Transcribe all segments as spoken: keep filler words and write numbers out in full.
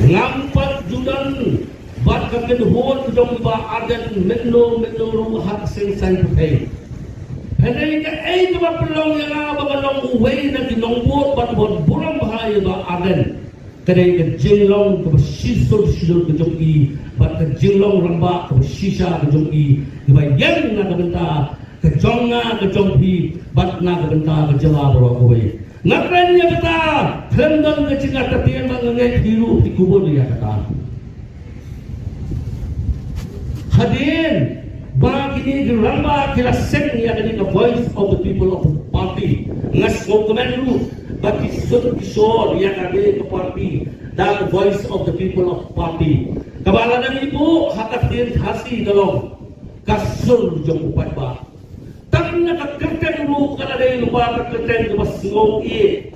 Ngam pat ju don bad ka kynhun ka jong i Bah Ardent mynno mynno ruh ha ka seng saiñ pyrthei. Hynrei kaei kaba pynlong ïa nga ba nga long uwei na ki nongbud bad uba burom bha ïa i Bah Ardent, ka dei ka jinglong kaba shisur shisur ka jong i bad ka jinglong rangbah kaba shisha ka jong i, kaba ïeng na ka bynta ka jong nga, ka jong phi bad na ka bynta ka jylla baroh kawei. Nga kren ïa kata khlem don ka jingïatyrwa ba nga ngeit hi ruh phi kubur ïa kata. Hadien ba kine ki rangbah ki la seng ïa kane ka Voice of the People of the Party, nga sngewkmen ruh ba ki sut ki shor ïa kane ka party da ka Voice of the People of Party, kaba lada ngi buh ha ka ktien Khasi ka long ka sur jong u paidbah. Tang na ka kyrteng ruh ka la dei lypa ka kyrteng kaba sngewieit.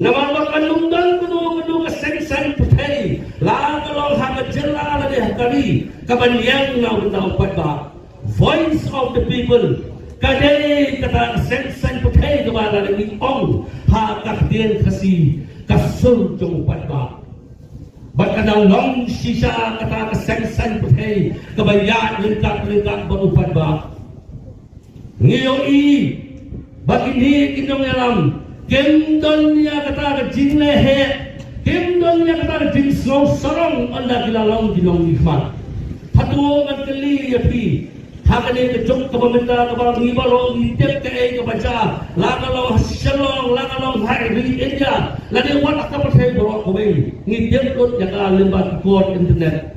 Namar ba kan ym don kano kano ka seng saiñ pyrthei, la ka long ha ka jylla lane ha ka ri, kaban ïeng na u bynta u paidbah. Voice of the People ka dei kata ka seng saiñ pyrthei kaba la ngi ong ha ka ktien Khasi ka sur jong u paidbah. Bad ka dang long shisha kata ka seng saiñ pyrthei kaba ïaid ryngkat ryngkat bad u paidbah. Ngi ïohi ba kine ki nongïalam kim don ïa kata ka jingleh heh, kim don ïa kata ka jingsngew sarong ynda ki la long ki nongmihkhmat. Hato ngan kylli ïa phi, ha kane ka juk kaba mynta kaba ngi baroh ngi tip kaei kaba jia, la ka long ha Shillong, la ka long ha ri India, lane wat ha ka pyrthei baroh kawei, ngi tip lut ïa ka lyngba ki kot internet.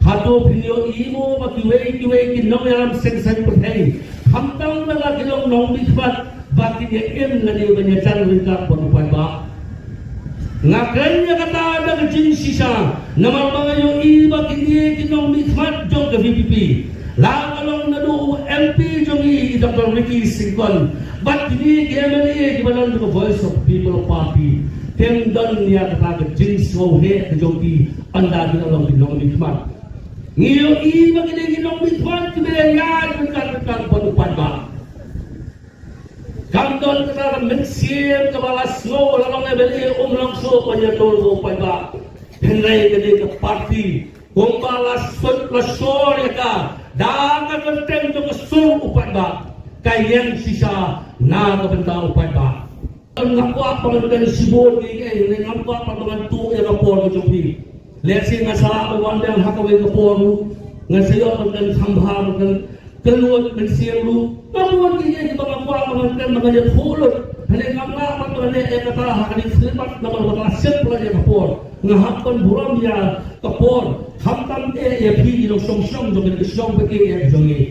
Hato phin ïohi mo ba kiwei kiwei ki nongïalam seng saiñ pyrthei, khamtam na la ki long nongmihkhmat, ba kin ïa im lane ban ïa jan ryngkat bad u paidbah? Nga kren ïa kata da ka jingshisha namar ba nga ïohi ba kine ki nongmihkhmat jong ka V P P, la ka long naduh u M P jong ngi i Doctor Ricky Syngkon bad kine ki M L A kiba don jong ka Voice of People Party, kim don ïa kata ka jingsngewheh ka jong ki ynda ki la long ki nongmihkhmat. Ngi ïohi ba kine ki nongmihkhmat kiba ïaid ryngkat ryngkat bad u paidbah. Kam don kata ka mynsiem kaba la sngew la long M L A um long shuh ban ïathuh bad u paidbah. Hynrei kane ka party kumba la sut la shor ïa ka da ka kyrteng jong ka sur u paidbah, ka ïeng shisha na ka bynta u paidbah. Ngam kwah ba ngan kren shibun ïa kaei, ngam kwah ba ngan tuh ïa ka por ka jong phi. Lehse nga sa lah ban wan biang ha kawei ka por ruh, ngan sa ïoh ban kren kham bha, ban kren kylluid mynsiem ruh. Nga bun ki ïing kiba nga kwah ban kren, ba ngan ïathuh lut. Hynrei ngam lah ban leh ïa kata ha kane ka khyllipmat namar ba nga sngewphylla ïa ka por. Nga hap ban burom ïa ka por, khamtam eh ïa phi ki nongshong shnong jong kane ka shnong ba ïeit jong ngi.